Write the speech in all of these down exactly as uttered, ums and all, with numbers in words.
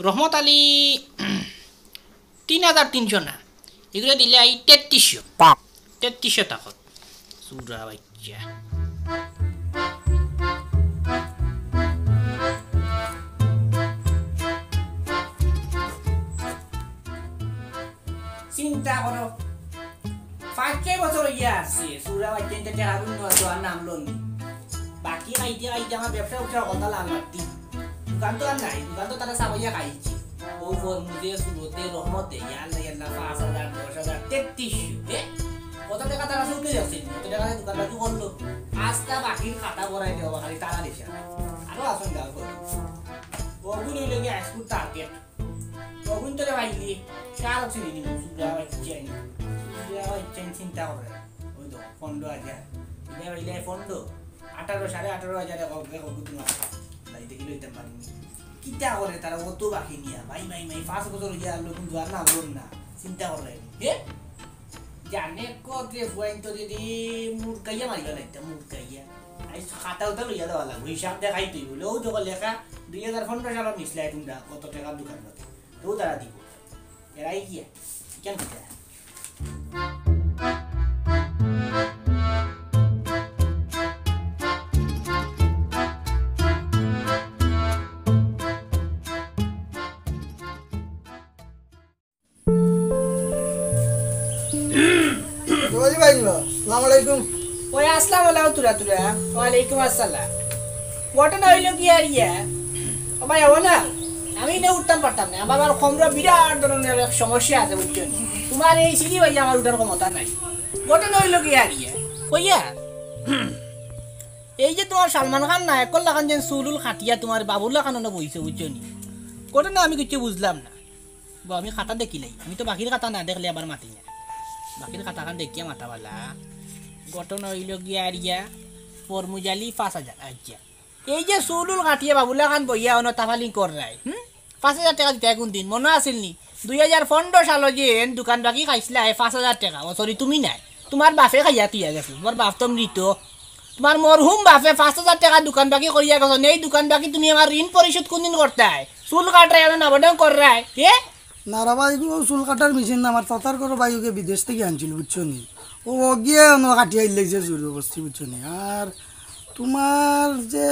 রহমত আলী, তিন হাজার তিনশো না, ইগুরে দিলাই তেত্রিশশো। তেত্রিশশো থাকউক। চুরা বাইচ্চা। চিন্তা করো, পাঁচ ছয় বছর অইয়া আছে, চুরা বাইচ্চাইন্তে টেকা গুন নেওয়া তো আর নাম লইনি। বাকি খাইতে খাইতে আমার ব্যবসা উবসা কথা লাল মারতি। দোকান তো আর নাই, দোকান তো তারা চাবাইয়া খাইছে। ও ফরমুজে, সুরতে, রহমতে, ইয়াল্লা ইয়াল্লা, পাঁচ হাজার, দশ হাজার, তেত্রিশশো, এ? কত টেকা তারা চুকে যাচ্ছে, কত টেকা দোকান বাকি করলো? আস্তা বাকির খাতা ভরাই দেওয়া, খালি তারা দিছে। আরো আসুন গাঁও করে। ওগুলো হইলো গিয়ে আইসকুল টার্গেট। তখন তোরে বাইলি, কার চিনি নি, সুজা বাইচ্চাই নি। সুজা বাইচ্চাই চিন্তা করে। ওই তো, পনেরো হাজার। ইটা বাইলে পনেরো, আঠারো, সাড়ে আঠারো হাজার এক, এক, এক, তোমার। তাই দেখি লইতাম পারিনি। কিতা করে তারা অত বাকি নিয়া? ভাই, ভাই, ভাই, পাঁচ বছর অইয়া আলো কিন্তু আর না, বলুন না। চিন্তা করে। হে? জানে কত রে ফুয়াইন তো যদি মুরকাইয়া মারিবা লাগতা, মুরকাইয়া। আই খাতা উতা লইয়া দেওয়া লাগবো, হিসাব দেখাই তুই বলে, ও দেখো লেখা, দুই হাজার পনেরো সালে নিছলাই তোমরা, কত টাকার দোকান পাতে। তো তারা দিব। এরাই গিয়া, কেন দিতা? জোয়ালি ভাই নিবা? আসসালামু আলাইকুম। ওই আসসালাম আলাইকুম তুরা তুরা। ওয়ালাইকুম আসসালাম। ঘটনা হইল কি আর ইয়া? ও ভাই, ও না, আমি না উঠতাম পারতাম না। আমার, আমার কোমরো বিরাট ধরনের এক সমস্যা আছে, বুঝছো নি? তোমার এই সিঁড়ি বাইয়া আমার উঠার ক্ষমতা নাই। ঘটনা হইল কি আর ইয়া? কইয়া, এই যে তোমার সালমান খান নায়কর লাখান যে চুল উল কাটিয়া তোমার বাবুর লাখান অনো বইছে, বুঝছো নি? ঘটনা আমি কিচ্ছু বুঝলাম না। বা আমি খাতা দেখিলাই, আমি তো বাকির খাতা না দেখলে আবার মাতি না। বাকির খাতাখান দেখিয়া মাতা বালা। ঘটনা হইল গিয়া আর ইয়া, ফরমুজালি পাঁচ হাজার। আচ্ছা, এই যে চুল উল কাটিয়া বাবুলা খান বইয়া অনো তাফালিং কররায়, হুম? পাঁচ হাজার টেকা দিতায় কোন দিন, মনো আছিল নি? দুই হাজার পনেরো সালো যে এন দোকান বাকি খাইছলায় পাঁচ হাজার টেকা, ও সরি, তুমি নায়, তোমার বাপে খাইয়া তুইয়া গেছে, তোমার বাপ তো মৃত। তোমার মরহুম বাপে পাঁচ হাজার টেকা দোকান বাকি করিয়া গেছে, এই দোকান বাকি তুমি আমার ঋণ পরিশোধ কোন দিন করতায়? চুল কাটায় অনো নাবডং কররায়, হে? না রে ভাই, ও চুল কাটার মেশিন না, আমার চাচার ঘরো ভাই ওকে বিদেশ থাকি আনছিল, বুঝছো নি? ও গিয়া অনো কাটিয়া আইলে যে জোর বস্তি, বুঝছো নি? আর তোমার যে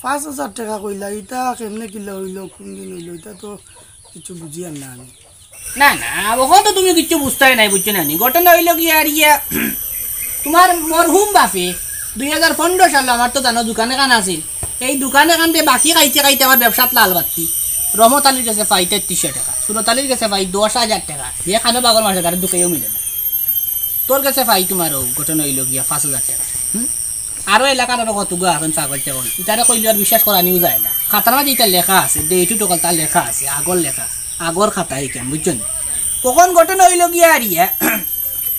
পাঁচ হাজার টেকা কইলা, ইটা কেমনে কিলা হইল, কোন দিন হইল, ইটা তো কিছু বুঝিয়ার না আমি। না, না, অখন তো তুমি কিচ্ছু বুঝতায় নাই, বুঝছো না নি? ঘটনা হইল গিয়া আর ইয়া, তোমার মরহুম বাপে দুই হাজার পনেরো সালো আমার তো জানো দোকান এখান আছিল, এই দোকান এখান দিয়া বাকি খাইতে খাইতে আমার ব্যবসাত লাল বাত্তি। রহমত আলীর গেছে পাই তেত্রিশশো টেকা, সুরত আলীর গেছে পাই দশ হাজার টেকা, হে খানো বাগর মাসে তারে দুকাইও মিলে না। তোর গেছে পাই তোমার ও ঘটনা হইল গিয়া পাঁচ হাজার টেকা। হুম? আরো এলাকার আরো কতগু আছেন পাগল টাগল, ইতারে কইলে আর বিশ্বাস করানিও যায় না। খাতার মাঝে ইতা লেখা আছে, date টকল তার লেখা আছে, আগর লেখা, আগর খাতা ইখান, বুঝছো নি? অখন ঘটনা হইল গিয়া আর ইয়া,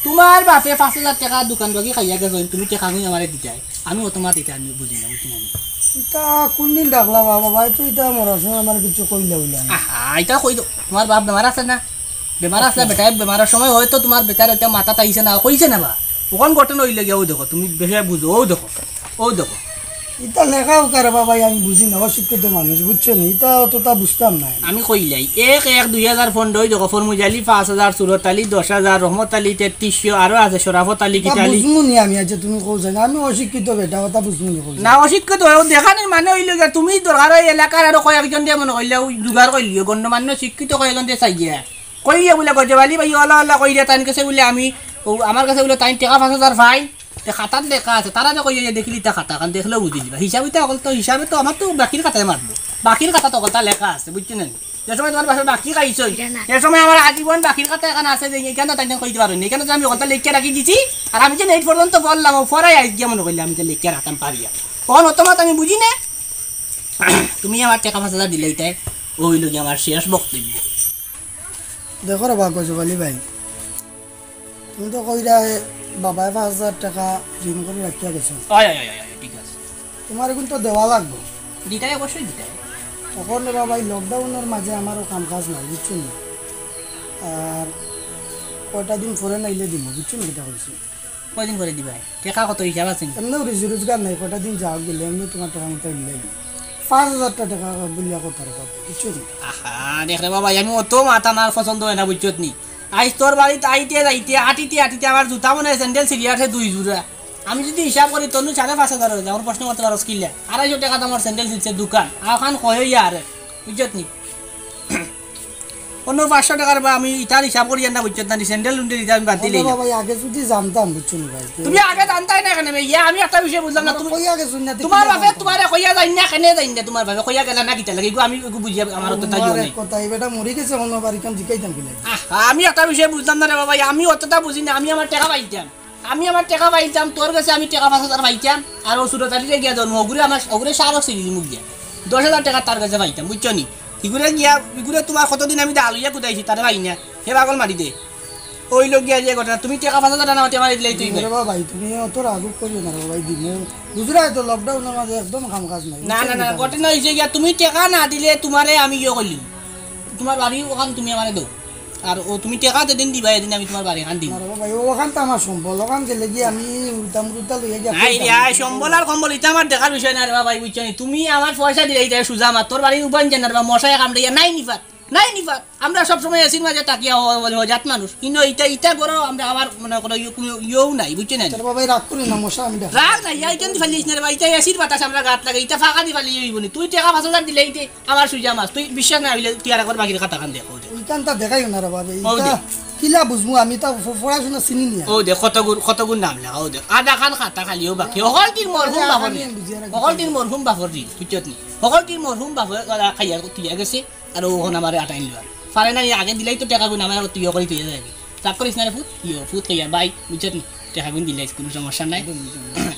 তোমার বাপে পাঁচ হাজার টেকা দোকান বাকি খাইয়া গেছে, তুমি টেকা কই আমারে দিতায়, আমি অত মাত ইতা আমি বুঝি না, বুঝছি না আমি। ইতা কোন দিন ডাকলা বাবা ভাই, তুই ইতা মরার সময় আমার কিছু কইলা হইলা না। আহা, ইতা কই দো, তোমার বাপ বেমার আছে না? বেমার আসলে বেটায় বেমারের সময় হয়তো তোমার বেটার এটা মাথাত আইছে না, কইছে না বা। অখন ঘটনা হইল গিয়া, ও দেখো, তুমি বেশি বুঝো, ও দেখো, ও দেখো। ইতা লেখা উকারে বাবা, আমি বুঝি না, অশিক্ষিত মানুষ, বুঝছো নি? ইতা অতটা বুঝতাম না। আমি কইলাই, এক এক দুই হাজার পনেরো, ওই দেখো, ফরমুজ আলী পাঁচ হাজার, সুরত আলী দশ হাজার, রহমত আলী তেত্রিশশো, আরো আছে শরাফত আলী, ইতা কিতা আলী। বুঝমু নি আমি, আচ্ছা তুমি কও জানি, আমি অশিক্ষিত বেটা, কথা বুঝমু নি কও। না, অশিক্ষিত হয়, ও দেখা নাই মানে হইল গিয়া, তুমি দরকার হয় এলাকার আরো কয়েকজন দিয়া মনে কইলে, ওই জোগাড় করলিও, গণ্যমান্য শিক্ষিত কয়েকজন দিয়া চাইয়া। কইয়া বুলে গজব আলী ভাই, ওলা ওলা কইরা তান কাছে বুলে আমি, ও, আমার কাছে বুলে তাইন টেকা পাঁচ হাজার পাইন, তে খাতাত লেখা আছে, তারা যে কইয়া যে দেখিলি তা খাতা, কারণ দেখলেও বুঝি দিবা। হিসাবে তো অকল তো, হিসাবে তো আমার তো বাকির খাতায় মারবো, বাকির খাতা তো অকলতা লেখা আছে, বুঝছো না? যে সময় তোমার বাসায় বাকি খাইছই, সে সময় আমার আজীবন বাকির খাতা এখানে আছে, যে এখানে তাই কইতে পারো না, এখানে যে আমি অকলতা লেখিয়া রাখি দিছি, আর আমি যে নেট পর্যন্ত বললাম, ও পরে আইজ গিয়া মনে করলে আমি যে লেখিয়া রাখতাম পারিয়া। তখন অত মাত আমি বুঝি না, তুমি আমার টেকা পাঁচ হাজার দিলে এটাই, ও হইল গিয়া আমার শেষ বক্তব্য। দেখো রে বা গজব আলী ভাই, তুমি তো কইরায় বাবায় পাঁচ হাজার টেকা ঋণ করি রাখিয়া গেছো। অয়, অয়, অয়, অয়, ঠিক আছে। তোমার কিন্তু দেওয়া লাগবো। দিতাই, অবশ্যই দিতাই। তখন রে বাবা, এই lockdown-র মাঝে আমারও কাম কাজ নাই, বুঝছো নি? আর কয়টা দিন পরে নাইলে দিমু, বুঝছো নি কিতা কইছি? কয়দিন পরে দিবায়? টেকা কত হিসাব আছে নি? এমনেও রুজি রোজগার নাই, কয়টা দিন যাও গেলে, এমনি তোমার টেকা মতো দিলাই। পাঁচ হাজার টেকা বুলিয়া কথা রে বাবা, বুঝছো নি? আহা, দেখ রে বাবা, আমি অত মাত আমার পছন্দ অয় না, বুঝছত নি? আইজ তোর বাড়িত আইতে যাইতে, আটিতে আটিতে আমার জুতা মনে অয় স্যান্ডেল ছিড়িয়া আছে দুই জোড়া। আমি যুদি হিসাব করি, তনু সাড়ে পাঁচ হাজার অইযায়, আমার প্রশ্ন করতে পারস কিলা? আড়াইশো টেকা দামর স্যান্ডেল ছিড়ছে দোকান, আর অখান কয় অইয়া আরে, বুঝছত নি? অন্য পাঁচশো টেকার বা আমি ইতার হিসাব করি আর না, বুঝছত না, স্যান্ডেল উন্ডেল ইতা আমি বাদ দিলাই। বাবা, ভাই, আগে যুদি জানতাম, বুঝছো নি ভাই? তুমি আগে জানতায় না কেনে, ইয়া, আমি একটা বিষয় বুঝলাম না। তুমি কইয়া গেছো না, তোমার বাপে তোমারে কইয়া যাইন না, কেনে যাইন না, তোমার বাপে কইয়া গেলা না কিতা লাগি? ইগু আমি ইগু বুঝিয়া আমার অতটা ইয়ে নাই। কথা, এই বেটা মরি গেছে, অন্য বাড়ি কাম জিকাইতাম কি লাগে? আহ, আমি একটা বিষয় বুঝলাম না রে বাবা, আমি অতটা বুঝি না, আমি আমার টেকা পাইতাম। আমি আমার টেকা পাইতাম, তোর গেছে আমি টেকা পাঁচ হাজার পাইতাম, আর ও সুরতালিরে গিয়া ধরমু, ওগুরে আমার, ওগুরে সারও ছিড়ি দিমু গিয়া। দশ হাজার টেকা তার গেছে পাইতাম, বুঝছো নি? ইগুরে গিয়া, ইগুরে তোমার কতদিন আমি ডাল অইয়া কুদাইছি, তারে পাই না। হে পাগল মারি দে। ওই লোক গিয়া যে ঘটনা, তুমি টেকা পাঁচ হাজার টাকা আমারে দিলাই তুই আরে বাবা ভাই, তুমি অত রাগ করিও না রে বাবা ভাই, দিমু। বুঝরায় তো, lockdown-র মাঝে একদম কাম কাজ নাই। না, না, না, ঘটনা অইছে গিয়া, তুমি টেকা না দিলে তোমারে আমি ইয়ে করলি। তোমার বাড়ি অখান তুমি আমারে দেও। আর ও তুমি টেকা যেদিন দিবা, এদিন আমি তোমার বাড়ি খান দিমু। আরে বাবা ভাই, অখান তো আমার সম্বল, অখান গেলে গিয়া আমি উল্টা মুল্টা লইয়া গিয়া আই রে, আই, সম্বল আর কম্বল, ইতা আমার দেখার বিষয় না রে বাবা ভাই, বুঝছো নি? তুমি আমার পয়সা দিলে ইতা সুজা মাত, তোর বাড়ি উবান জানার বা মশায় কামড়াইয়া নাই নিফাত, নাই নিফাত। আমরা সব সময় এসির মাঝে থাকিয়া হ-, হ-, হজাত মানুষ। কিন্তু ইটা, ইটা করো, আমরা আবার মনে করো ইয়ে, কোনো ইয়েও নাই, বুঝছো না? তোর বাবা রাগ করি না, মশা আমি ডাক। রাগ নাই, ইয়া ইখান দি ফালিস না রে ভাই, ইটা এসির বাতাস আমরা গাত লাগে, ইটা ফাঁকা দি ফালি অইবো নি। তুই টেকা পাঁচ হাজার দিলে ইতে আমার সুজা মাছ, তুই বিশ্বাস না অইলে তুই আর একবার বাকির খাতা খান দেখ, ও দেখ। ওইখানটা দেখাইও না রে বাবা, ও ইটা দেখ। কিলা বুঝমু আমি, তা ফ-, পড়াশোনা চিনি নি। ও দেখ, কত গুণ, কত গুণ নাম লেখা, ও দেখ। আধা খান খাতা খালি, ও বাকি। হকলটির মরহুম আরে, বাপর আমি ঋণ। বুঝিয়া রাখি। হকলটির মরহুম বাপর ঋণ, বুঝছত নি? হকলটির মরহুম বাপর খাইয়া তুলিয়া গেছে। আর অখন আমারে আটাইন লইবার। পারে না, আগে দিলাই তো টেকা গুন আমার তুই করি তুই যাবি। রাগ করিস না রে ফুত, ইয়ো ফুত কইয়া ভাই, বুঝছত নি? টেকা গুন দিলাই, কোনো সমস্যা নাই।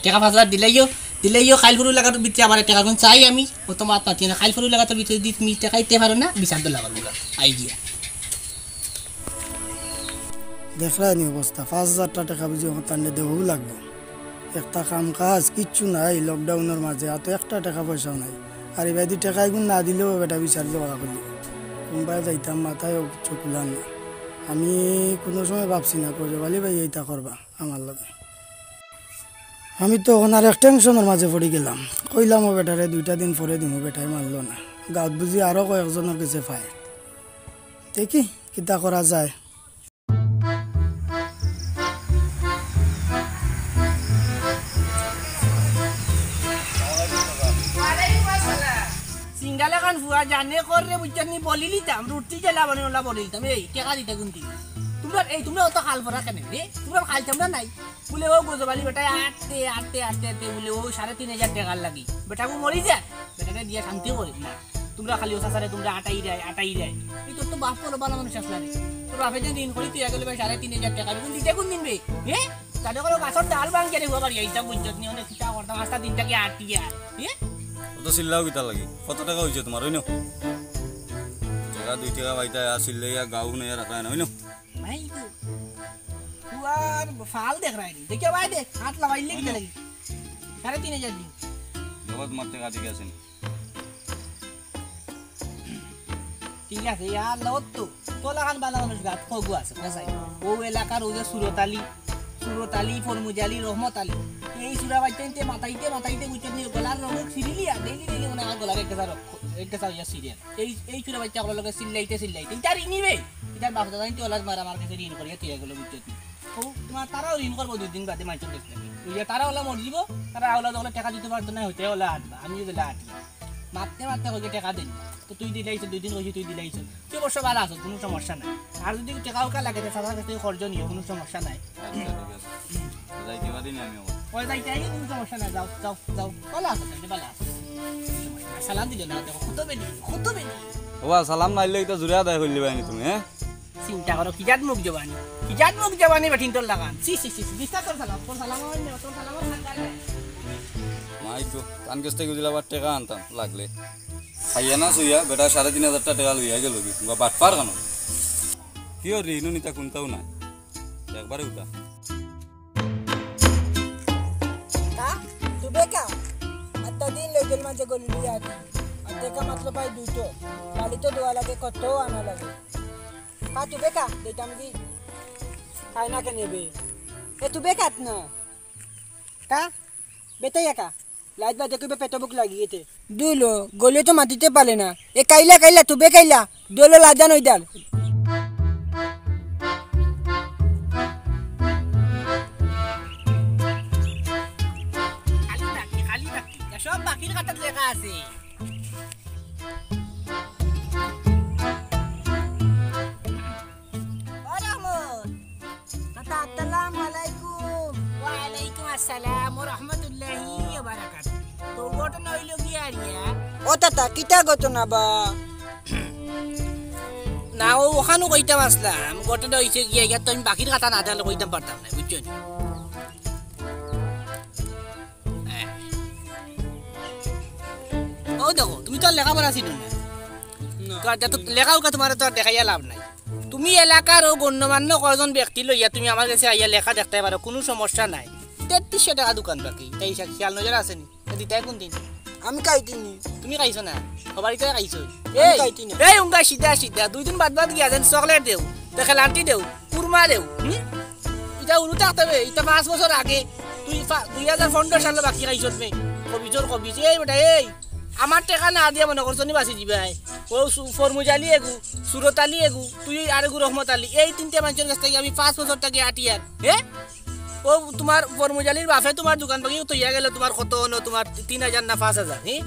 টেকা পাঁচ হাজার দিলাইও, দিলাইও, কাইল পরু লাগার ভিতরে আমার টেকা গুন চাই আমি, অত মাত মাতি না, কাইল পরু লাগার ভিতরে যদি তুমি টেকা দিতে পারো না, বিচার দল লাগার বুড়া, আই গিয়া। দেখরায় নি অবস্থা, পাঁচ হাজার টেকা বুঝি আমার তান্ডে দেবউ লাগবো। একটা কাম কাজ কিচ্ছু নাই lockdown-র মাঝে, আর তো একটা টেকা পয়সাও নাই। আর এবাদি টেকা এগুন না দিলেও বেটা বিচার জগড়া করলি। কোনবায় যাইতাম মাথায়ও কিচ্ছু কুলার না। আমি কোনো সময় ভাবছি না কই জবালি ভাই এইটা করবা আমার লগে। আমি তো অখন আর এক tension-র মাঝে পড়ি গেলাম। কইলাম ও বেটারে দুইটা দিন পরে দিমু, বেটায় মানলো না। গাঁওত বুঝি আরো কয়েকজনর গেছে পায়। দেখি কিতা করা যায়। সিঙ্গাল এখান ফুয়া জানে কর রে, বুঝছস নি? বলিলিতাম, রুটি জেলা বানাই ওলা বলিলিতাম। এই, টেকা দিতে কুন্তি? তোমরা, এই, তোমরা অত খাল ভরা কেনে রে? তোমরা খাইতাম না নাই? বুলে ও গজবালি বেটায় আটতে, আটতে, আটতে, আটতে বুলে ও সাড়ে তিন হাজার টেকার লাগি। বেটা ও মরি যায়। বেটারে দিয়া শান্তি করিস না। তোমরা খালি ও চাচারে তোমরা আটাই দেয়, আটাই দেয়। এই তোর তো বাপ বলো ভালা মানুষ আসলা রে। তোর বাপে যে ঋণ করি তুই এগুলো ভাই সাড়ে তিন হাজার টেকা দিবি, দিতে কুন দিন বে? এ? তাহলে কোনো গাছর ডাল ভাঙিয়া রে বাবা, এইটা বুঝছত নি, অনেক চিন্তা করতাম, আস্তা দিনটাকে আটিয়া। এ? অত চিল্লাও কিতা লাগি? কত টেকা অইছে তোমার, অইনো? টেকা দুই টেকা পাইতা, আর চিল্লাইয়া গাউ হুনাইয়া রাখা না, অইনো? নাই তো। তুই আর ফাল দেখ রায় নি। দেখিয়া ভাই দেখ, হাত লাগাইলে কিতা লাগি? সাড়ে তিন হাজার দিন। বাবা, তোমার টেকা ঠিক আছে নি? ঠিক আছে, ইয়ার লগত তো তোলাখান বালা মানুষ গাত খগু আছে, বুঝাই? ও এলাকার ও যে সুরত আলী, সুরত আলী, ফরমুজ আলী, রহমত আলী, এই সুরা বাইতে মাতাইতে মাতাইতে বুঝছত নি, গলার রঙ সিরিলিয়া, ডেইলি ডেইলি মনে হয় গলার একটা সার, একটা সার ইয়া সিরিয়াল। এই, এই সুরা বাইতে ওগুলোর লগে চিল্লাইতে চিল্লাইতে, ইতার ইনিবে, ইতার বাপ দাদা ইনতে ওলার মারা আমার কাছে ঋণ করিয়া তুই এগুলো বুঝছত নি। ও, তোমার তারাও ঋণ করবো দুই দিন বাদে মাইচর গেছে। ওই যে তারা ওলা মরি দিব, তারা ওলা যখন টেকা দিতে পারতো না, হইতে ওলা আটবা, আমি যদি আটি। মারতে মারতে কইকে টেকা দেন। তো তুই দিলাইছ, দুই দিন কইছি তুই দিলাইছ। তুই অবশ্য ভালা আছো, কোনো সমস্যা নাই। আর যদি টেকা উকা লাগে, তো সাদা কাছে খরচ নিও, কোনো সমস্যা নাই। আচ্ছা, ঠিক আছে। যাইতে পারি না আমি আবার। ওই যাইতে আই, কোনো সমস্যা নাই, যাও, যাও, যাও। ভালা আছো, তাহলে ভালা আছো। সালাম দিলে না, দেখো, কত বেনি, কত বেনি। ওবা, সালাম না আইলে এটা জুড়ে আদায় করলি বাইনি তুমি, হ্যাঁ? চিন্তা করো, কি জাত মুখ জবানি, কি জাত মুখ জবানি বেটিন তোর লাগান। ছি, ছি, ছি, ছি, বিস্তার তোর সালাম, তোর সালাম আমার নেই, তোর সালাম আমার খান গায়ে। মাই গো, তান গেছ থাকি বুঝিলে আবার টেকা আনতাম লাগলে। খাইয়া না শুইয়া বেটা সাড়ে তিন হাজার টেকা লইয়া গেল কি? বা বাটপার কেন? কিয় রে, ইনু নিতা কোনটাও নাই। একবারে উঠা। কা? তুবে কা? আত্তা দিন লেজেল মাঝে গলি লিয়া আনি। আর দেখা মাত্র পাই দুটো। বালি তো দোয়া লাগে, কত আনা লাগে। কা তুবে কা? দেতাম দি। আয় না কেনে বে? এ তুবে কাত না। কা? বেটাই একা। লাইট বাদে কইবে পেটো ভুক লাগিয়েছে। দুলো, গলিও তো মাতিতে পারে না। এ কাইলা, কাইলা, তুবে কাইলা। দুলো লাজান ওই ডাল। খালি বাকি, খালি বাকি। সব বাকির খাতাত লেখা আছে। ও রহমত। চাচা, আসসালামু আলাইকুম। ওয়ালাইকুম আসসালাম ওয়া রাহমাতুল্লাহি ওয়া বারাকাতুহু। তো ঘটনা অইলো গিয়া রে। ও চাচা, কিতা ঘটনা বা? না, ও ওখানো কইতাম আসলাম। ঘটনা অইছে গিয়া, ইয়া তো আমি বাকির খাতা না দেখলে কইতাম পারতাম না, বুঝছো নি? হ্যাঁ। ও দেখো, তুমি তো আর লেখাপড়া চিনো না। না। তো আর যত লেখা উখা তোমার তো আর দেখাইয়া লাভ নাই। তুমি এলাকার ও গণ্যমান্য কয়জন ব্যক্তি লইয়া তুমি আমার গেছে আইয়া লেখা দেখতে পারো, কুনু সমস্যা নাই। তেত্রিশশো টেকা দোকান বাকি, তাই সে খেয়াল নজর আছে নি? এ দিতাই কোন দিন? আমি খাইতে নি। তুমি খাইছো না? ও বাড়িতে খাইছো? আমি এই, খাইতে না। এই উঙ্গা সিধা সিধা, দুই দিন বাদ বাদ গিয়া যেন চকলেট দেও, দেখে লান্টি দেও, কুরমা দেও, হুম? ইটা উরু থাকতে হবে, ইটা পাঁচ বছর আগে, তুই পা-, দুই হাজার পনেরো সালে বাকি খাইছত মে। কবিজর কবিজ, এই বেটা, এই, আমার টেকা না দিয়া মনে করছো নি বাঁচি দিবায়। ও সু-, ফরমুজ আলী এগু, সুরত আলী এগু, তুই আর এগু রহমত আলী, এই তিনটা মানুষের কাছ থেকে আমি পাঁচ বছর থেকে আটিয়ার, হ্যাঁ? ও তোমার ফরমুজ আলীর বাপে তোমার দোকান ভাঙি তৈয়া গেল, তোমার কত অনো, তোমার তিন হাজার না পাঁচ হাজার, হ্যাঁ?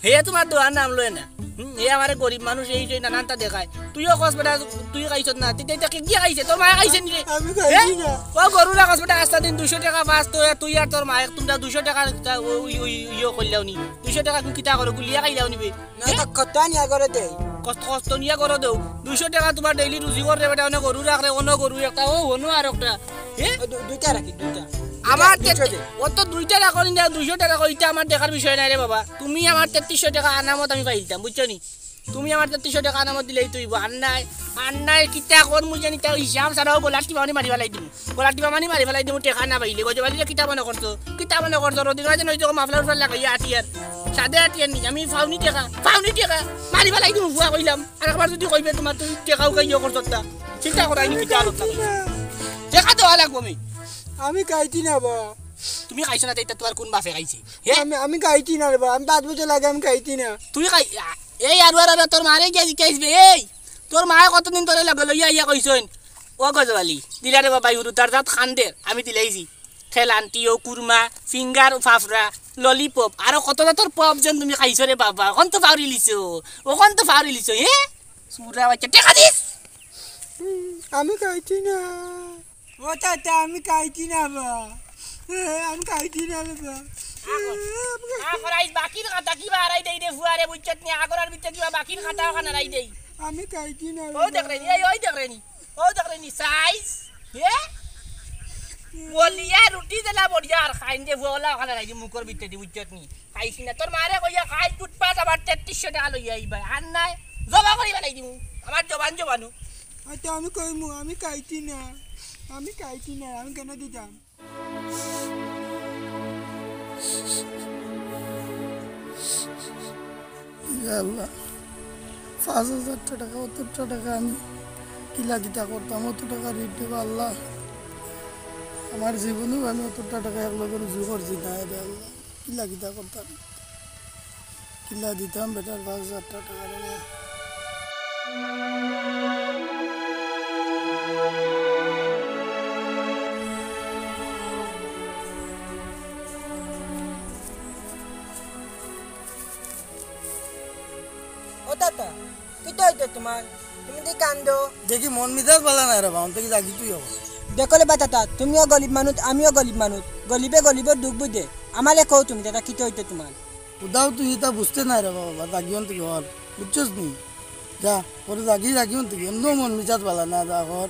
হে তোমার দোয়ার নাম লয় না। হুম, হে আমারে গরিব মানুষ, এই সেই নানানটা দেখায়। তুইও কস বেটা, তুই খাইছত না, তুই এটা কে গিয়া খাইছে? তোর মায়ে খাইছে নি রে? আমি খাইছি হ্যাঁ? না। ও গরু রাখস বেটা, আস্তা দিন দুইশো টেকা পাস তো, তুই আর তোর মায়ে তোমরা দুইশো টেকা কিতা, ও, ওই, ওই, ইয়ে করলাও নি। দুইশো টেকা তুমি কিতা করো, গুলিয়া খাইলাও নিবে। না, তো কত নিয়া করে দেই? কষ্ট, কষ্ট নিয়া করে দেও। দুইশো টেকা তোমার ডেইলি রুজি করে বেটা, অনো গরু রাখরে, অনো গরু একটা, ও, অনো আর একটা। হ্যাঁ? ও, দু-, দুইটা রাখি, দুইটা। আমার দুইটা, তে-, দুইটা দে। ও তো দুইটা রাখো নি, দুইশো টেকা কইতে আমার দেখার বিষয় নাই রে বাবা। তুমি আমার তেত্রিশশো টেকা আনামত আমি পাইতাম, বুঝছো নি? তুমি আমার তেত্রিশশো টেকা আনামত দিলেই তুই আর নাই, আর নাই, কিতা কর মুই জানি, তাও হিসাব ছাড়াও গলার টিপা মারি মারি ফেলাই দিমু। গলার টিপা মারি মারি ফেলাই দিমু, টেকা না পাইলে। গজবালিরে কিতা মনে করছো? কিতা মনে করছো? রদিন মাঝে নয় যখন মাফলার উফলার লাগাইয়া আটিয়ার। সাদে আটিয়ার নি, আমি ফাউনি টেকা, ফাউনি টেকা। মারি ফেলাই দিমু, ফুয়া কইলাম। আর একবার যদি কইবে তোমার তুমি টেকাও খাইও করছো তা। চিন্তা করাইনি কিতা আলোচনা। টেকা দেওয়া লাগবো আমি। আমি খাইছি না বা। তুমি খাইছো না, তে ইটা তোমার কোন বাপে খাইছে? হে? আমি, আমি খাইছি না রে বা। আমি পাঁচ বছর লাগে আমি খাইছি না। তুই খাই-, আ, এই আরু আর আরু তোর মারে গিয়া জিকাইছবে, এই। তোর মায়ে কতদিন ধরে লগে লইয়া আইয়া কইছইন, "ও গজবালি, দিলা রে বাবা, ইহুরু তার জাত খান্দের, আমি দিলাইছি।" খেলান্তি, ও কুরমা, ফিঙ্গার, ফাফড়া, ললিপপ, আরো কত জাতর পপ যেন তুমি খাইছো রে বাবা, অখন তো পাউরি লিছো, অখন তো পাউরি লিছো, হে? সুরা বাচ্চা, টেকা দিস। হুম, আমি খাইছি না। ও চাচা, আমি খাইছি না বা। আমি খাইছি না রে বা। আগর আইজ বাকির খাতা কিবা হারাই দেই রে ফুয়ারে, বুঝছত নি? আগর আর ভিতরে কিবা বাকির খাতা ওখান হারাই দেই। আমি খাইছি না রে ও বা। দেখ রে নি, এই ওই দেখ রে নি, ও দেখ রে নি, সাইজ। হে? বলিয়া রুটি দিলা বলিয়া আর খাইন দে ফুয়া, ওলা ওখান হারাই দি মুখর ভিতরে দি, বুঝছত নি? খাইছি না। তোর মারে কইয়া খাই ফুটপাত আবার তেত্রিশশো টেকা লইয়া আইবা। আর নাই, জবা করি বানাই দিমু। আমার জবান জবানু। আচ্ছা, আমি কইমু, আমি খাইছি না। আমি খাইছি না, আমি কেন দিতাম? ইয়া আল্লাহ, পাঁচ হাজার টেকা, অতটা টেকা আমি কিলা কিতা করতাম, অত টেকা ঋণ দেবা আল্লাহ। আমার জীবনেও আমি অতটা টেকা এক লগে রুজি করছি না, এরে আল্লাহ। কিলা কিতা করতাম, কিলা দিতাম বেটার পাঁচ হাজার টেকা রে। ও তাতা, কিতা অইতো তোমার? তুমি দি কান্দো। দেখি মন মিজাজ ভালা নাই রে বা, অন্তে কি লাগি তুই হব? দেখো রে বা তাতা, তুমিও গরিব মানুষ, আমিও গরিব মানুষ। গরিবে গরিবর দুখ বুঝে। আমারে কও তুমি, তাতা কিতা অইতো তোমার? উদাও তুই ইতা বুঝতে নাই রে বাবা, জাগিওন থেকে হল, বুঝছস নি? যা, পরে জাগি জাগিওন থেকে, এমনও মন মিজাজ ভালা না, যা হল।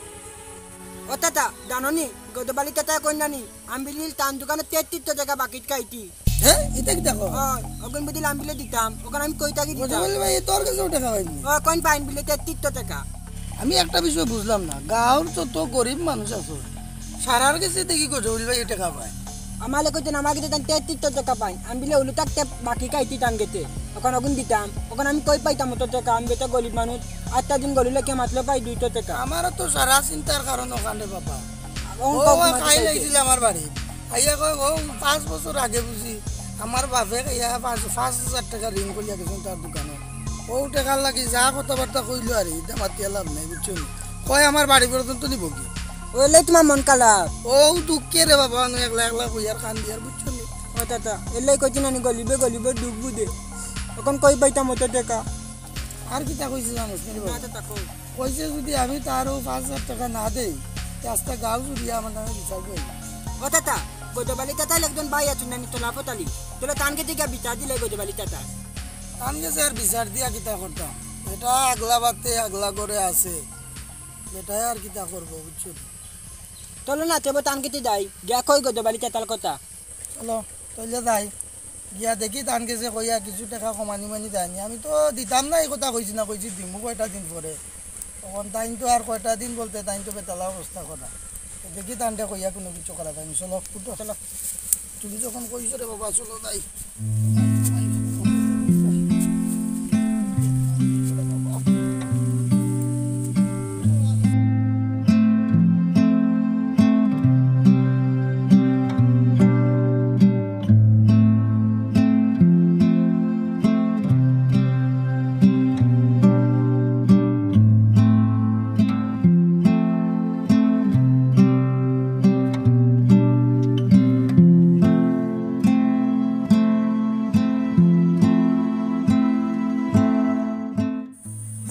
ও তাতা, জানো নি, গদবালি তাতা কইনা নি, আম্বিলিল তান দোকানো তেত্রিশশো টেকা বাকিত খাইতি। হে? ইতা কিতা কও? অয়, অগুন বুদিল আম্বিলে দিতাম, অখান আমি কই থাকি দিতাম। গজবালি ভাই, তোর কাছেও টেকা পাইনি? ও, কইন পাইন বিলে তেত্রিশশো টেকা। আমি একটা বিষয় বুঝলাম না, গাঁওর যত গরিব মানুষ আছে, সারার গেছে দেখি গজবালি ভাই টেকা পায়। আমালে কইতে না, আমার গেছে তান তেত্রিশশো টেকা পাইন। আমি বিলে উলু থাকতে বাকি খাইতি তান গেছে। অখান অগুন দিতাম, অখান আমি কই পাইতাম অত টেকা? আমি বেটা গরিব মানুষ, আটটা দিন গরিব লাগে মাত্র পাই দুইশো টেকা। আমারও তো সারা চিন্তার কারণ অখান রে বাবা। ও ও, কও, ও তোমার খাই দিতে লাইছিল আমার বাড়ি। আইয়া কয়, "ও পাঁচ বছর আগে বুঝি আমার বাপে ইয়া পাঁচ, পাঁচ হাজার টেকা ঋণ করিয়া গেছইন তার দোকানো। অউ টেকার লাগি যা কথাবার্তা কইলো আর ইতা মাতিয়া লাভ নাই, বুঝছো নি? কয় আমার বাড়ি পর্যন্ত নিবো কি? অইলে তুমার মন খারাপ। অউ দুঃখে রে বাবা, আমি একলা একলা কইয়ার কান্দিয়ার, বুঝছো নি? ও তাতা, এলাই কইছি না নি, গলিবে গলিবে ডুববু দে। অখন কই পাইতাম অত টেকা? আর কিতা কইছে জানোস নি রে বাবা? না তাতা, কও। কইছে যদি আমি তার অউ পাঁচ হাজার টেকা না দেই, তে আস্তা গাঁও জুড়িয়া আমার নামে বিচার করবো। ও তাতা, গজব আলী তাতার একজন ভাই আছইন না নি, তলাফত আলী। তাইলে তান গেছে গিয়া বিচার দিলে গজব আলী তাতা। তান গেছে আর বিচার দিয়া কিতা করতাম? বেটা আগলা বাতে আগলা ঘরে আছে। বেটায় আর কিতা করবো, বুঝছো নি? চলো না, তেবো তান গেছে যাই। গিয়া কই গজব আলী তাতার কথা। চলো, তাইলে যাই। গিয়া দেখি তান গেছে কইয়া কিছু টেকা কমানি মানি দেয় নি। আমি তো দিতাম না, এই কথা কইছি না, কইছি দিমু কয়টা দিন পরে। অখন তাইন তো আর কয়টা দিন বলতে, তাইন তো বেতালা অবস্থা করা। তো দেখি তানরে কইয়া কুনু কিছু করা যায় নি। চলো, উঠো। চলো। তুমি যখন কইছো রে বাবা, চলো যাই।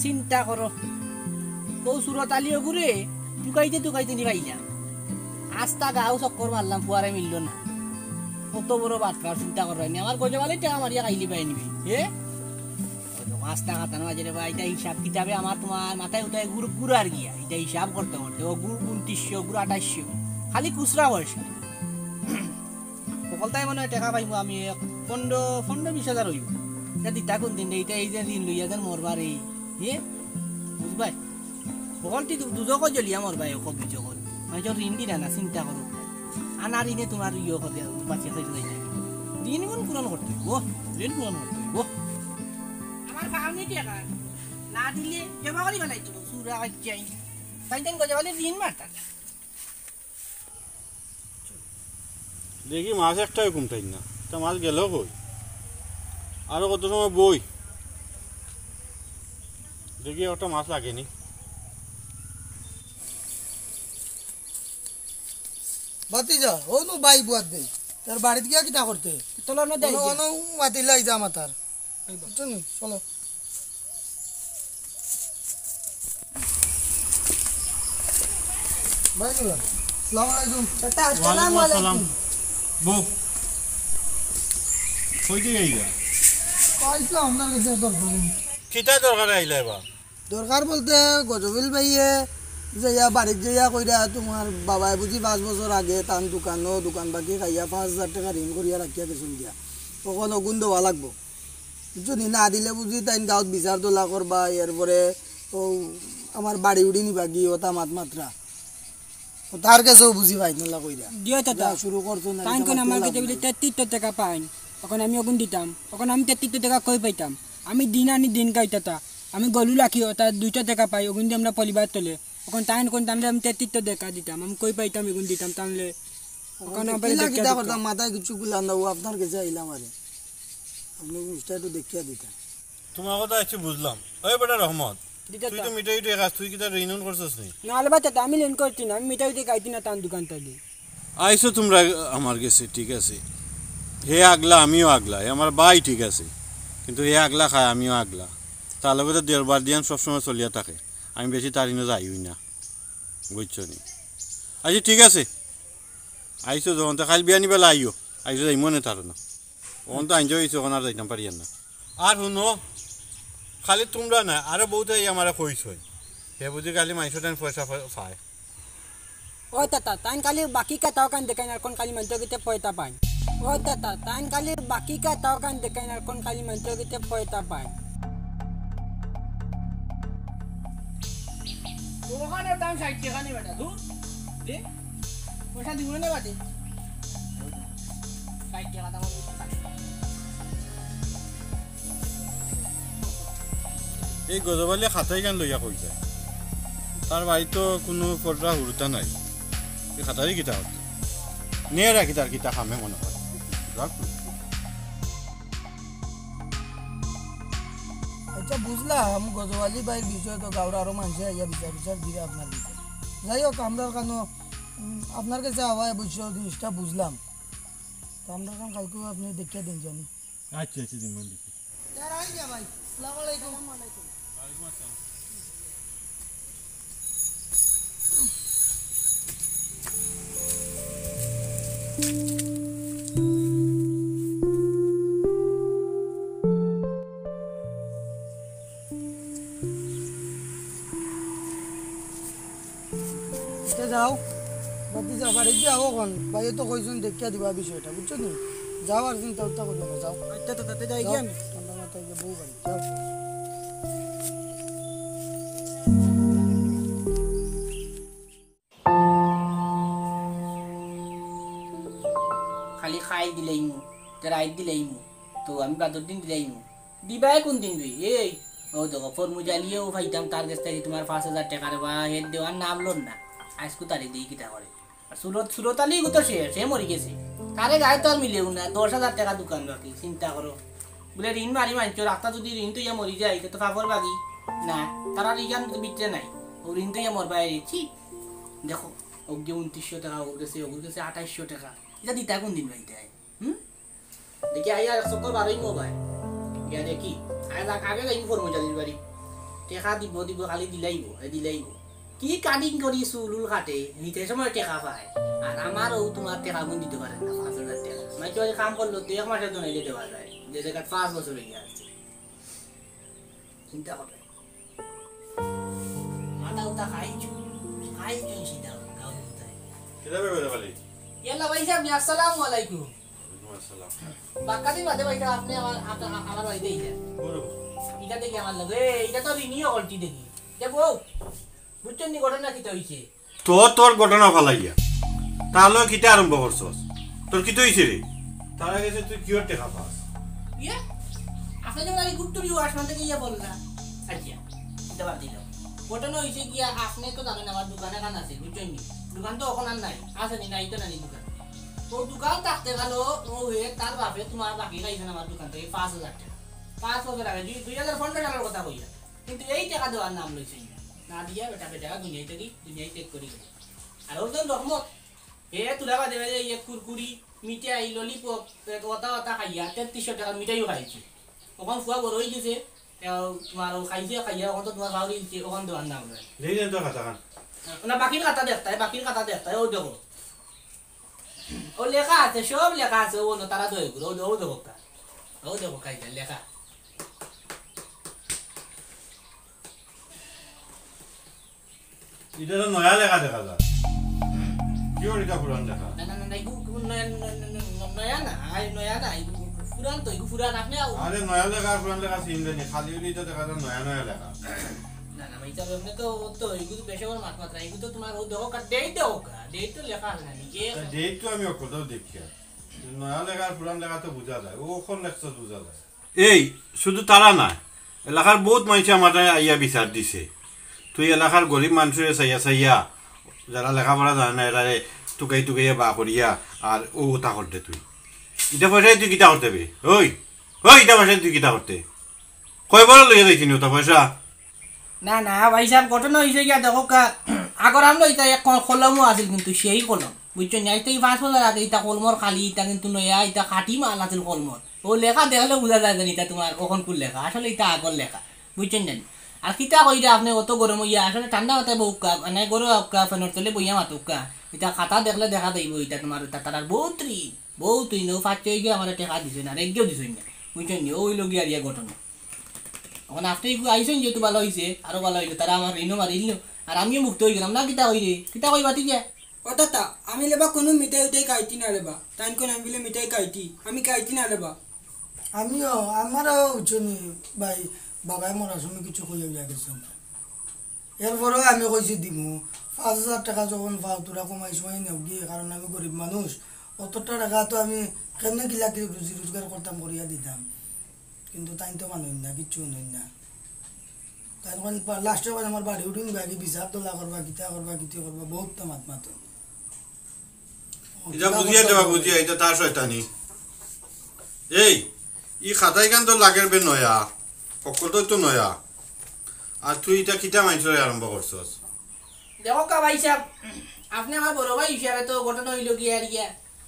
চিন্তা করো, অউ সুরত আলী অগুরে তুকাইতে তুকাইতে নি পাইলাম। আস্তা গাঁও চক্কর মারলাম, ফুয়ারে মিললো না। কত বড় বাটপার, চিন্তা করো নি। আমার গজব আলীর টেকা মারিয়া খাইলিবায় নি, হে? অউ তো আস্তা খাতার মাঝে রে ভাই, ইতা হিসাব কিতাবে আমার তুমার মাথায় উঠায় ঘুর-, ঘুরার গিয়া। ইতা হিসাব করতে করতে অগুর ঊনত্রিশশো, অগুর আঠাইশশো, খালি খুচরা পয়সা। হকলতায় মনে অয় টেকা পাইমু আমি এক পনরো, পনরো বিশ হাজার অইবো। ইতা দিতা কুন দিন রে? ইতা এই যে ঋণ লইয়া যেন মরবা রে, হে? বুঝবায়? হকলটি দু-, দুজকো জ্বলিয়া মরবায়, অউ কবির জগত। মানষর ঋণ দিরা না, চিন্তা করো। আনা ঋণে তুমার ইয়ে করে বাঁচিয়া থাকি যাই না। ঋণ গুণ পূরণ করতে অইবো, ঋণ পূরণ করতে অইবো। আমার পাওনি টেকা, না দিলে জমা করি বানাই দিব, সুরা আজ্ঞাই। তাইন তাইন গজব আলীর ঋণ মারতা না। দেখি মাছ একটাও কুমটাইন না, তা মাছ গেল কই? আরো কত সময় বই, দেখি একটা মাছ লাগেনি। ভাতিজা, অউ নু ভাই বুয়াদ দেই, তার বাড়িত গিয়া কিতা করতে? চলো না, দেই অনো, গিয়া। অনো মাতিলাই যা মাতার। বুঝছো নি? চলো। ভাই, আসসালামু আলাইকুম। চাচা, আসসালামু ওয়ালাইকুম আসসালাম। আলাইকুম। বউ, কই দিয়া আইলা? আইছলাম আপনার কাছে দরকারে। কিতা দরকারে আইলা এবার? দরকার বলতে গজবিল ভাইয়ে যাইয়া বাড়িত যাইয়া কইরা তুমার বাবায় বুঝি পাঁচ বছর আগে তান দোকানো, দোকান বাকি খাইয়া পাঁচ হাজার টেকা ঋণ করিয়া রাখিয়া গেছইন গিয়া। অখন অগুন দেওয়া লাগবো। বুঝছো নি? না দিলে বুঝি তাইন গাঁওত বিচার দলা করবা, এরপরে অউ আমার বাড়ি উড়ি নিবা গি, অতা মাত মাতরা। অউ তার গেছেও বুঝি পাইন না কইরা। দিও তো যা তা। শুরু করছো না, তাইন ইটা কোন মাতিয়া আমার লাভ গেছে নাই। বুলে তেত্রিশশো টেকা পাইন, অখন আমি অগুন দিতাম, অখন আমি তেত্রিশশো টেকা কই পাইতাম? আমি দিন আনি দিন খাই তাতা, আমি গরু রাখি, অতা দুইশো টেকা পাই, অগুন দি আমরা পরিবার চলে। অখন তাইন কোন তানরে আমি তেত্রিশশো টেকা দিতাম, আমি কই পাইতাম এগুন দিতাম তানরে? অখন অখন তো আবার কিলা দেখিয়া কিতা দিতাম। করতাম, মাথায় কিছু গুলান না, অউ আপনার গেছে আইলাম আরে। আপনে জিনিসটা একটু দেখিয়া দিতা। তুমার কথা আইছি বুঝলাম। ওই বেটা রহমত, দিতা তুই তো তা। মিঠাই উঠাই খাস, তুই কিতা ঋণ উন করছস নি? না রে বেটা, আমি ঋণ করছি না, আমি মিঠাই উঠাই খাইছি না তান দোকান থাকি। আইছো তুমরা আমার গেছে, ঠিক আছে। হে আগলা, আমিও আগলা, হে আমার ভাই, ঠিক আছে। কিন্তু হে আগলা খায়, আমিও আগলা। তার লগে তো দেড় বার দিয়ান সবসময় চলিয়া থাকে। আমি বেশি তার ইনো যাইওই না, বুঝছো নি? আচ্ছা, ঠিক আছে। আইছো যখন, তো কাইল বিয়ানি বেলা আইও। আইছো যাইমু নে তার না। অখন তো আইনজয় অইছে, অখন আর যাইতাম পারিয়ার না। আর হুনো, খালি তুমরা না, আরো বউতে আইয়া আমারে কইছইন। হে বুঝি খালি মাইনষর টাইন পয়সা পা-, পায়। ও তাতা, তাইন খালি বাকি খাতা অখান দেখাইন, আর কোন খালি মাইনষর গেছে পয়সা পাইন। ও তাতা, তাইন খালি বাকি খাতা অখান দেখাইন, আর কোন খালি মাইনষর গেছে পয়সা পাইন। অখানর দাম ষাইট টেকা নি বেটা, ধুর। দে, পয়সা দিমু নে বাদে। ষাইট টেকা দাম। এই গজব আলী খাতাইখান লইয়া কই যায়? তার বাড়িত তো কুনু পড়া হুরুতা নাই। এই খাতারি কিতা করতো? নে রাখি তার কিতা কামে মনে হয়। রাখ। বুঝলাম, গজওয়ালি ভাইর বিষয়ে তো গাঁওর আরো মানষে আইয়া বিচার বিচার দিরা আপনার বিষয়ে। যাই হোক, আমরার কানো, উম, আপনার গেছে আওয়ায় অবশ্য জিনিসটা বুঝলাম। তো আমরার কানো কাইলকু আপনে দেখিয়া দিন জানি। আচ্ছা, আচ্ছা, দিন, মন দিছি। স্যার, আই গিয়া ভাই। আসসালামু আলাইকুম। ওয়ালাইকুম আসসালাম। তে যাও, বাদ দি যাও, বাড়িত যাও অখন। ভাইয়ে তো কইছইন দেখিয়া দিবা বিষয়টা, বুঝছো নি? যাও আর চিন্তা উন্তা করিও না, যাও। আচ্ছা, তো তাতে যাই কি যাও, আমি? ঠান্ডা মাথায় গিয়া বউ বাড়ি, যাও। খালি খাইল দিলাইমু, তে রাইত দিলাইমু, তো আমি বাদর দিন দিলাইমু। দিবায় কুন দিন বে? এই, অউ দেখো, ফরমুজ আলিয়েও পাইতাম তার গেছ থাকি তুমার পাঁচ হাজার টেকা রে বা, হে দেওয়ার নাম লর না। আইজকু তারে দেই কিতা করে। আর সুরত, সুরত আলি ইগু তো শেষ, হে মরি গেছে। তারে গায়ে তো আর মিলেও না, দশ হাজার টেকা দুকান বাকি, চিন্তা করো। বুলে ঋণ মারি মানষর, আখতা যুদি ঋণ থইয়া মরি যায়, ইতা তো পাপর বাগি। না, তারার ইখান তো ভিতরে নাই। অউ ঋণ থইয়া মরবায়, ছি। দেখো, অগুয়ে ঊনত্রিশশো টেকা, অগুর গেছে, অগুর গেছে আঠাইশশো টেকা। ইতা দিতা কুন দিন ভাই তাই? হুম? দেখি আইয়া এক চক্কর বারইমু ভাই। গিয়া দেখি। আগে যাক, আগে যাইমু ফরমুজ আলির বাড়ি। টেকা দিব, দিব, খালি দিলাইবো, এ দিলাইবো। কি cutting করি চুল উল কাটে, হিতে সময় টেকা পায়। আর আমার অউ তুমার টেকা গুন দিতে পারে না, পাঁচ হাজার টেকা। মাইকে বাড়ি কাম করলো, তো এক মাসে তো নাইলে দেওয়া যায়। যে জাগাত পাঁচ বছর অইয়া আছে। চিন্তা করো। মাথা উতা খাইছু, খাইছু সিধা, গাউর উতায়। কিতা ব্যাপারে ভাই? ইয়াল্লা ভাই সাহেব, আসসালামু আলাইকুম। ওয়ালাইকুম আসসালাম। বাক্কা দিন বাদে ভাই সাহেব, আপনে আমার, আপনা-, আমার বাড়িত আইলা। বলো। ইটা দেখি আমার লগে, এ, ইটা তো ঋণী অকলটি দেখি। এ বউ, বুঝছইন নি ঘটনা কিতা অইছে? তো তোর ঘটনা ফালাইয়া, তার লগে কিতা আরম্ভ করছস? তোর কিতা অইছে রে? তারা গেছে তুই কিওর টেকা পাস? ইয়ে? আপনে যেমন আগে গুপ্ত ভিউ আসমান থাকি ইয়ে বললা। আচ্ছা, ইটা বাদ দিলাম। ঘটনা অইছে গিয়া, আপনে তো জানইন আমার দোকান এখান আছে, বুঝছইন নি? দোকান তো অখন আর নাই, আছে নি? নাই তো নাই দোকান। তো দোকান থাকতে গেল, অউ হে তার বাপে তুমার বাকি খাইছইন আমার দোকান থাকি পাঁচ হাজার টেকা। পাঁচ বছর আগে, দুই, দুই হাজার পনেরো সালর কথা কইয়া। কিন্তু এই টেকা দেওয়ার নাম লইছইন না। না দিয়া বেটা বেটা দুনিয়া থাকি, দুনিয়া ত্যাগ করি গেল। আর অউ জন রহমত, হে তুলা বাদে বাদে ইয়ে কুরকুরি, মিঠাই, ললিপপ, এ, ওতা ওতা খাইয়া, তেত্রিশশো টেকার মিঠাইও খাইছে। অখন ফুয়া বড় অইগেছে, এ, তুমার অউ খাইছে, খাইয়া, অখন তো তুমার বাউরি দিছে, অখন দেওয়ার নাম লয়। দেই না তো খাতা খান। না, বাকির খাতা দেখতায়, বাকির খাতা দেখতায়, অউ দেখো। অউ লেখা আছে, সব লেখা আছে, অউ না, তারা দয় করে, অউ, অউ দেখো কা। অউ দেখো কাইদা লেখা। ইটা তো নয়া লেখা দেখা যায়। কিওর ইটা পুরান লেখা? না, না, না, না, ইগু, ইগু নয়া, ন-, ন-, ন-, ন-, নয়া না, আরে নয়া না, ইগু পুরান তো, ইগু পুরান, আপনে আও। আরে নয়া লেখা আর পুরান লেখা চিনবে নি, খালি অইলে ইটা দেখা যায় নয়া নয়া লেখা। না, না, ভাই, ইটা আপনে তো, ও তো, ইগু তো বেশি বড় মাত মাত্রা, ইগু তো তুমার অউ দেখো কা, date দেখো কা, date তো লেখা আছে না, নিজে। তা date তো আমি অকলটাও দেখিয়ার। নয়া লেখা আর পুরান লেখা তো বুঝা যায়, অউ অখন লেখছস বুঝা যায়। এই, শুধু তারা নায়, এলাকার বউত মানষে আমারে আইয়া বিচার দিছে। তুই এলাকার গরিব মানষরে চাইয়া চাইয়া, যারা লেখাপড়া জানে না, এরারে তুকাই তুকাইয়া বার করিয়া, আর অউ অতা কররে তুই। ইটা পয়সায় তুই কিতা করতে বে? ওই, ওই, ইটা পয়সায় তুই কিতা করতে? কয়বার লইয়া যাইতি নি অতা পয়সা? না, না, ভাই সাহেব, ঘটনা অইছে গিয়া, দেখো কা, আগর আমলো ইটা এক ক-, কলমও আছিল, কিন্তু সেই কলম, বুঝছো নি? আইজ থাকি পাঁচ বছর আগে ইটা কলমর খালি, ইটা কিন্তু নয়া, ইটা খাঁটি মাল আছিল কলমর। অউ লেখা দেখলে বুঝা যায় যে ইটা তুমার অখনকুর লেখা, আসলে ইটা আগর লেখা, বুঝছইন নি? আর কিতা কইরা আপনে অত গরম অইয়া, আসলে ঠান্ডা মাথায় বউক্কা, মানে গরম অউক্কা, ফ্যানর তলে বইয়া মাতউক্কা। ইটা খাতা দেখলে দেখা যাইবো, ইটা তুমার, ইটা তারার বউত ঋণ, বউত ঋণ, অউ পাঁচ ছয় গিয়া আমারে টেকা দিছইন, আর একগিও দিছইন না, বুঝছইন নি? অউ অইলো গিয়া আর ইয়া ঘটনা। অখন আপনে ইগু আইছইন যেহেতু ভালা অইছে, আরো ভালা অইলো, তারা আমার ঋণও মারিল, আর আমিও মুক্ত অইগেলাম না, কিতা কই রে? কিতা কইবা তুই যে? ও তাতা, আমি লেবা কুনু মিঠাই উঠাই খাইতি না লেবা। তাইন কইন আমি বুলে মিঠাই খাইতি, আমি খাইতি না লেবা। আমিও, আমারও বুঝছো নি ভাই, বাবায় মরার সময় কিছু কইয়া উইয়া গেছে। এরপরেও আমি কইছি দিমু, পাঁচ হাজার টেকা যখন পাও, তোরা কমাই সমাই নেও গিয়া, কারণ আমি গরিব মানুষ, অতটা টেকা তো আমি কেমনে কিলা কি রুজি রোজগার করতাম, করিয়া দিতাম, কিন্তু তাইন তো মানইন না, কিচ্ছু হুনইন না। তাইন কইন পা-, লাস্টে কইন আমার বাড়ি উঠিন বাকি বিচার তোলা করবা, কিতা করবা, কিতা করবা, বউত তো মাত মাতো। ইটা বুঝিয়া দেবা, বুঝিয়া, ইটা তার শয়তানি। এই, ই খাতাইখান তো লাগের বে নয়া। হক্কলটাউ তো নয়া। আর তুই ইটা কিতা মাইনষরে আরম্ভ করছস? দেখউক্কা ভাইসাব, আপনে আমার বড় ভাই হিসাবে তো ঘটনা অইলো গিয়া আর গিয়া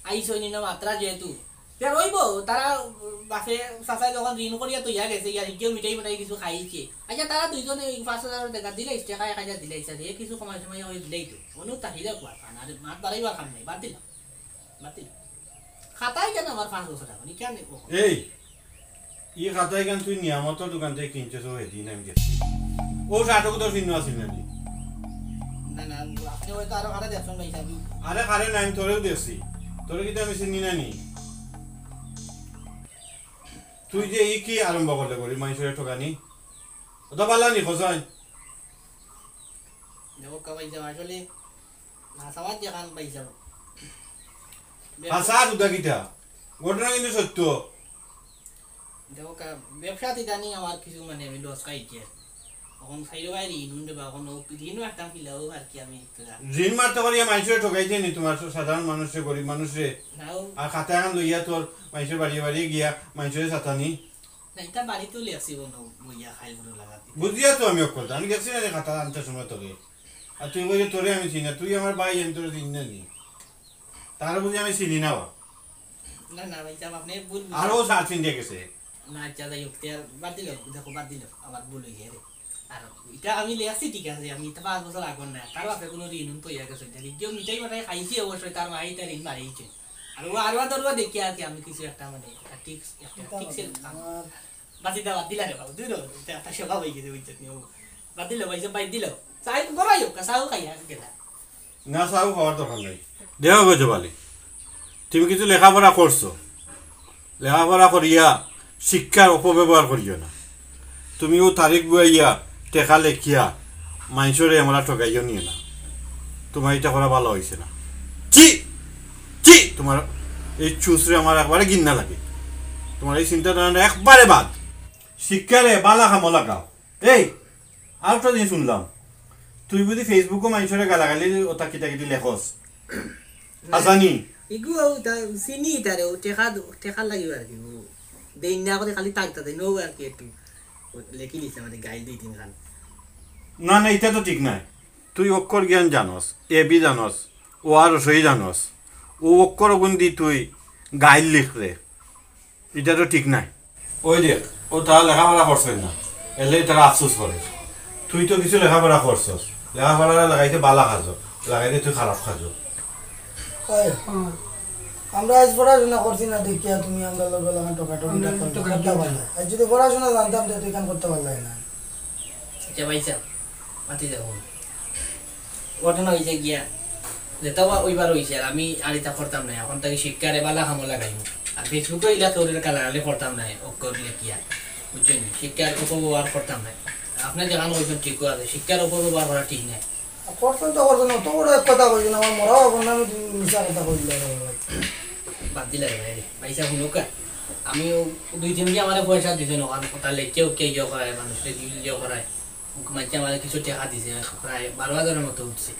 আইছইন ইনো মাতরা যেহেতু। তে অইবো, তারা বাপে চাচায় যখন ঋণ করিয়া থইয়া গেছে, ইয়া হিগিও মিঠাই মিঠাই কিছু খাইছে। আইচ্ছা, তারা দুইজনে অউ পাঁচ হাজার টেকা দিলাইছে, টেকা এক হাজার দিলাইছে, হে কিছু কমাই সময় অউ দিলাইতো। অনু তাহিলে কুয়া খান, আর মাত বাড়াইবার কাম নাই, বাদ দিলাম। বাতিল। খাতায় কেনে আমার পাঁচ বছর এখন? ই কেনে কখন? এই, ই খাতায় কেন তুই নিয়ামতর দোকান থাকি কিনছস, অউ হেদিন আমি দেখছি। অউ শার্টও তো চিহ্ন আছিল না নি? না, না, আপনে অয়তো আরো কারে দেখছইন ভাইসাব। আরে কারে নায়, আমি তোরেউ দেখছি। তোরে কিতা আমি চিনি না নি? তুই যে ই কি আরম্ভ করলে গরিব মাইনষরে ঠগানি? অতা বালা নি, খোঁজাই। দেখউক্কা ভাইসাব, আসলে না, সমাজ যেখান পাইছে। হাছা আর উদা কিতা? ঘটনা কিন্তু সত্য। দেখউক্কা, ব্যবসাত ইদানিং আমার কিছু মানে আমি লস খাইছি আর কি। অখন চাইরো ভাইর ঋণ উঠে বা অখন অউ ঋণও একটা কিলাও আর কি আমি একটু জানি। ঋণ মারতে করিয়া মাইনষরে ঠগাইতে নি, তুমার সাধারণ মানুষরে, গরিব মানুষরে। নাও। আর খাতা এখান লইয়া তোর মাইনষর বাড়িয়ে বাড়িয়ে গিয়া মাইনষরে চাতানি। না, ইটা বাড়িত লেখছি বনো, বইয়া খাইল বড় লাগা। বুঝিয়া তো আমি অকলতা। আমি দেখছি না রে খাতা আনতে সময় তোরে। আর তুই কইলে তোরে আমি চিনি না, তুই আমার ভাই, আমি তোরে চিনি না নি। তারে বুঝি আমি চিনি না বা। না, না, ভাইসাব, আপনে ভুল বুঝছেন। আরো সাত চিনতে গেছে। না, আইচ্ছা, যাই হউক, তে আর বাদ দিলাও, দেখো, বাদ দিলাও, আমার ভুল অইছে রে। আর ইটা আমি লেখছি ঠিক আছে, আমি ইটা পাঁচ বছর আগর না, তার বাপে কুনু ঋণ উন থইয়া গেছে, ইটা কেউ মিঠাই মাঠাই খাইছে অবশ্যই, তার মায়ে ইটা ঋণ বাড়িয়েছে। আর অউ আরোয়া দরুয়া দেখিয়া আর কি আমি কিছু একটা মানে একটা টিপস, একটা টিপসের কাম। বাদ দিলা, বাদ দিলা রে বাবু, দূর হ, ইটা একটা স্বভাব অই গেছে, বুঝছত নি? বাদ দিলাও, ভাইসাব, বাদ দিলাও। চাই গরম অউক, চাও খাইয়া গেলা। না, চাও খাওয়ার দরকার নাই। দেখো গো জবালি, তুমি কিছু লেখাপড়া করছো, লেখাপড়া করিয়া শিক্ষার অপব্যবহার করিও না। তুমি অউ তারিখ বওয়াইয়া টেকা লেখিয়া মাইনষরে আমরা ঠগাইও নিও না। তুমার ইটা করা ভালা অইছে না। ছি! ছি! তুমার এই চুষরে আমার একবারে ঘিন্না লাগে। তুমার এই চিন্তাধারাটা একবারে বাদ। শিক্ষারে ভালা কামো লাগাও। এই, আরেকটা জিনিস হুনলাম, তুই বুঝি Facebook-ও মাইনষরে গালাগালি অতা কিতা কিতি লেখস। না, হাছা নি? ইগু অউ তা চিনি তারে, অউ টেকা, টেকা লাগিবা আর কি, অউ দেইন না করি খালি তাকতা দেইন, অউ আর কি একটু লেখি দিছে মানে গাইল দুই তিন খান। না, না, ইটা তো ঠিক নায়। তুই অক্ষর জ্ঞান জানস, এ বি জানস, অ আ হ্রস্ব ই জানস, অউ অক্ষর অগুন দি তুই গাইল লিখরে, ইটা তো ঠিক নায়। ওই দেখ, অউ তারা লেখাপড়া করছইন না, এরলাগি তারা আফসোস করে। তুই তো কিছু লেখাপড়া করছস, লেখাপড়া লাগাইতে বালা কাজো, লাগাইতে তুই খারাপ কাজো। ওই, আমরা আইজ পড়াশুনা করছি না দেখিয়া তুমি আমরার লগে লাখান ঠকাঠকি করতায় পারলায়। আইজ যুদি পড়াশুনা জানতাম তে তুই ইখান করতায় পারলায় না। আইচ্ছা ভাইসাব, মাতি যাও। ঘটনা অইছে গিয়া, যেটা অইবার অইছে, আর আমি আর ইতা করতাম নায়। অখন থাকি শিক্ষারে বালা কামো লাগাইমু। আর Facebook-ও ইলা কেউরে গালাগালি করতাম নায়, অক্ষর লেখিয়া। বুঝছইন নি? শিক্ষার অপব্যবহার করতাম নায়। আপনে যেখান কইছইন ঠিকউ আছে, শিক্ষার অপব্যবহার করা ঠিক নায়। করছইন তো করছইন, অত বড় এক কথা কইছইন, আমার মরা বাপর নামে তুমি মিছা কথা কইলা রে ভাই। বাদ দিলা রে ভাই, ভাইসাব হুনউক্কা। আমি অউ দুই তিন দিন আমারে পয়সা দিছইন, অখান কথা লেখিয়া উকিয়া ইয়ে করায়, মানুষরে ইয়ে করায়। মাইনষে আমারে কিছু টেকা দিছে, প্রায় বারো হাজারর মতো উঠছে।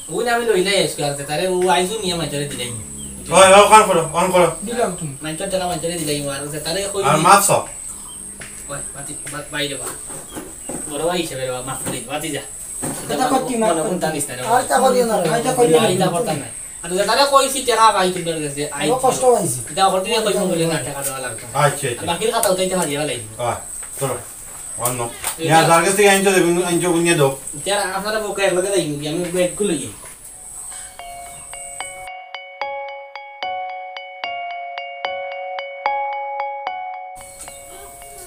অগুন আমি লইলাই আইজকু, আর তারে অউ আইজও নিয়া মাইনষরে দিলাই। ওই, ওই, on করো, on করো। দিলাও তুমি। মাইনষর টেকা মাইনষরে দিলাই, আর তারে কই আর মাফ চাও। ওই, বাতি, বা-, বাইরে বা। বড় ভাই হিসাবে বা, মাফ করি, বাতি যা। ইটা করতি, মাফ মনে করতি। কোনটা নিস না রে আর বাবা। ইটা করিও না রে। আর ইটা করিও না। না, ইটা করতাম না। আর তারে কইছি টেকা পাই তুমার গেছে, আই ও কষ্ট পাইছি। ইটা হকলদিনে কইমু বুলে না, টেকা দেওয়া লাগতো না। আচ্ছা, আচ্ছা। আর বাকির কথা উঠাইতে পারি, ভালাই। আহ, চলো। অন্য। ইটা ইয়া, যার কাছ থাকি আনছো, দেখুন, আনছো, বুঝিয়ে দাও। ইটা আপনারা বউকে একলগে যাইমু কি, আমি ব্যাগগুলো লই যাই।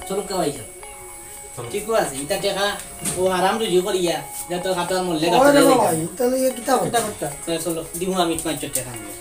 চলো, কে ভাই যাও। চলো। ঠিক আছে, ইটা টেকা ও হারাম রুজি করিয়া, যা তো খাতার মূল্যে ওই গাছ রে দিলে। বাবা, ইটা লইয়া কিতা করতা? চলো, চলো, দিমু আমি পাঁচশো টেকা নিয়ে।